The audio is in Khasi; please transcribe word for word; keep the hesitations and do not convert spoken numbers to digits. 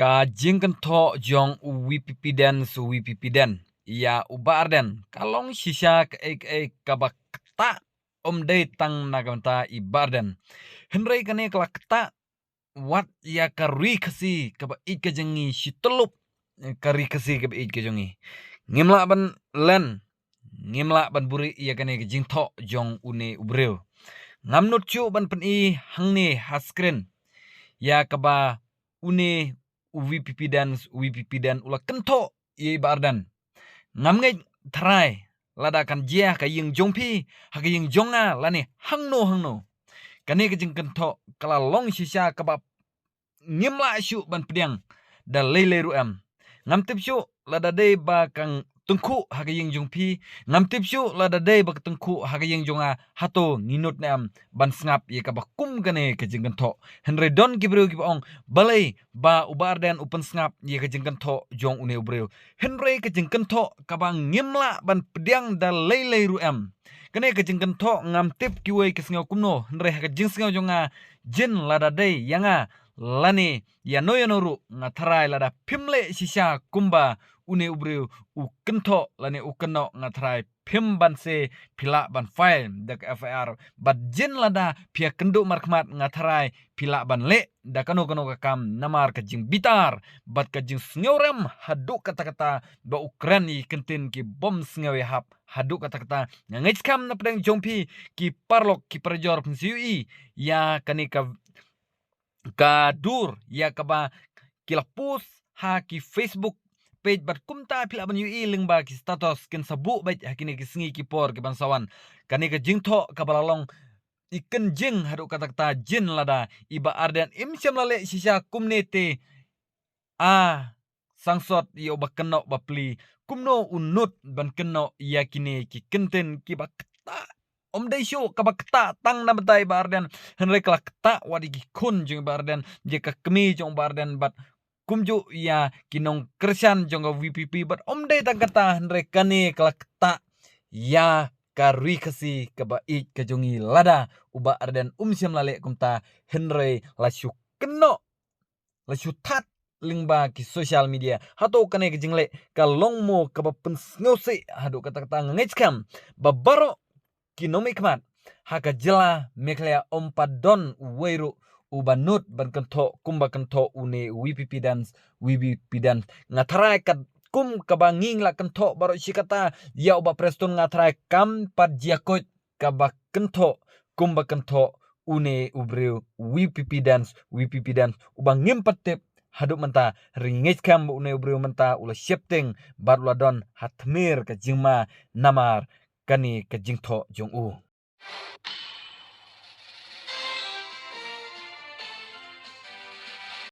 Ka jingkynthoh jong u VPP Dance, u VPP Dance ïa u Bah Ardent ka long shisha kaei kaei kaba ktah, ym dei tang na ka bynta i Bah Ardent. Hynrei kane ka la ktah wat ïa ka ri Khasi kaba ïeit ka jong ngi shi tyllup, ka ri Khasi kaba ïeit ka jong ngi. Ngim lah ban len, ngim lah ban buhrieh ïa kane ka jingthoh jong une u briew. Ngam nud shuh ban pyni hangne ha screen ïa kaba une u VPP Dance, u VPP Dance u la kynthoh ïa i Bah Ardent. Ngam ngeit tharai lada kan jia ha ka ïing jong phi, ha ka ïing jong nga lane hangno hangno, kane ka jingkynthoh ka la long shisha kaba ngim lah shuh ban pdiang da lei lei ruh em. Ngam tip shuh lada dei ba ka tyngkhuh ha ka ïing jong phi, ngam tip shuh lada dei ba ka tyngkhuh ha ka ïing jong nga, hato ngi nud ne em ban sngap ïa kaba kum kane ka jingkynthoh? Hynrei don ki briew kiba ong balei ba u Bah Ardent u pynsngap ïa ka jingkynthoh jong une u briew. Hynrei ka jingkynthoh kaba ngim lah ban pdiang da lei lei ruh em. Kane ka jingkynthoh ngam tip kiwei ki sngew kumno, hynrei ha ka jingsngew jong nga, jin lada dei ïa nga lane ïano ïano ruh, nga tharai lada phim leh shisha kumba une u briew u kynthoh lane u kynnoh, nga tharai phim banse phi lah ban file da ka FIR. Bad jin lada phi ïa kynduh markhmat, nga tharai phi lah ban leh da kano kano ka kam, namar ka jingbitar bad ka jingsngewrem haduh katta katta ba u kren ïa ki kyntien ki bym sngew ïahap haduh katta katta. Nga ngeit skhem na pdeng jong phi ki paralok ki parajor, phin sa ïohi ïa kane ka ka dur ïa kaba ki la post ha ki Facebook page bad kumta phi lah ban ïohi lyngba ki status, kin sa buh beit ha kine ki sngi ki por ki ban sa wan. Kane ka jingthoh kaba la long i kynjing haduh katta katta, jin lada i Bah Ardent im shym la leh shisha kumne te a sangsot ïa uba kynnoh bapli, kumno u nud ban kynnoh ïa kine ki kyntien kiba ktah? Ym dei shuh kaba ktah tang na bynta i Bah Ardent, hynrei ka la ktah wat ïa ki khun jong i Bah Ardent, ïa ka kmie jong i Bah Ardent bad kumjuh ïa ki nongkyrshan jong ka VPP. Bad ym dei tang kata, hynrei kane ka la ktah ïa ka ri Khasi kaba ïeit ka jong ngi, lada u Bah Ardent um shym la leh kumta, hynrei la shu kynnoh, la shu that lyngba ki social media. Hato kane ka jingleh ka long mo kaba pynsngewsih haduh katta katta? Nga ngeit skhem ba baroh ki nongmihkhmat ha ka jylla Meghalaya, ym pat don uwei ruh uba nud ban kynthoh kumba kynthoh une VPP Dance, VPP Dance. Nga tharai katkum kaba ngi la kynthoh baroh shi katta ïa u Bah Prestone, nga tharai kam pat jia koit kaba kynthoh kumba kynthoh une u briew VPP Dance, VPP Dance, uba ngim pat tip haduh mynta. Hynrei nga ngeit skhem ba une u briew mynta u la sheptieng bad u la don ha tmier ka jingma namar kane ka jingthoh jong u.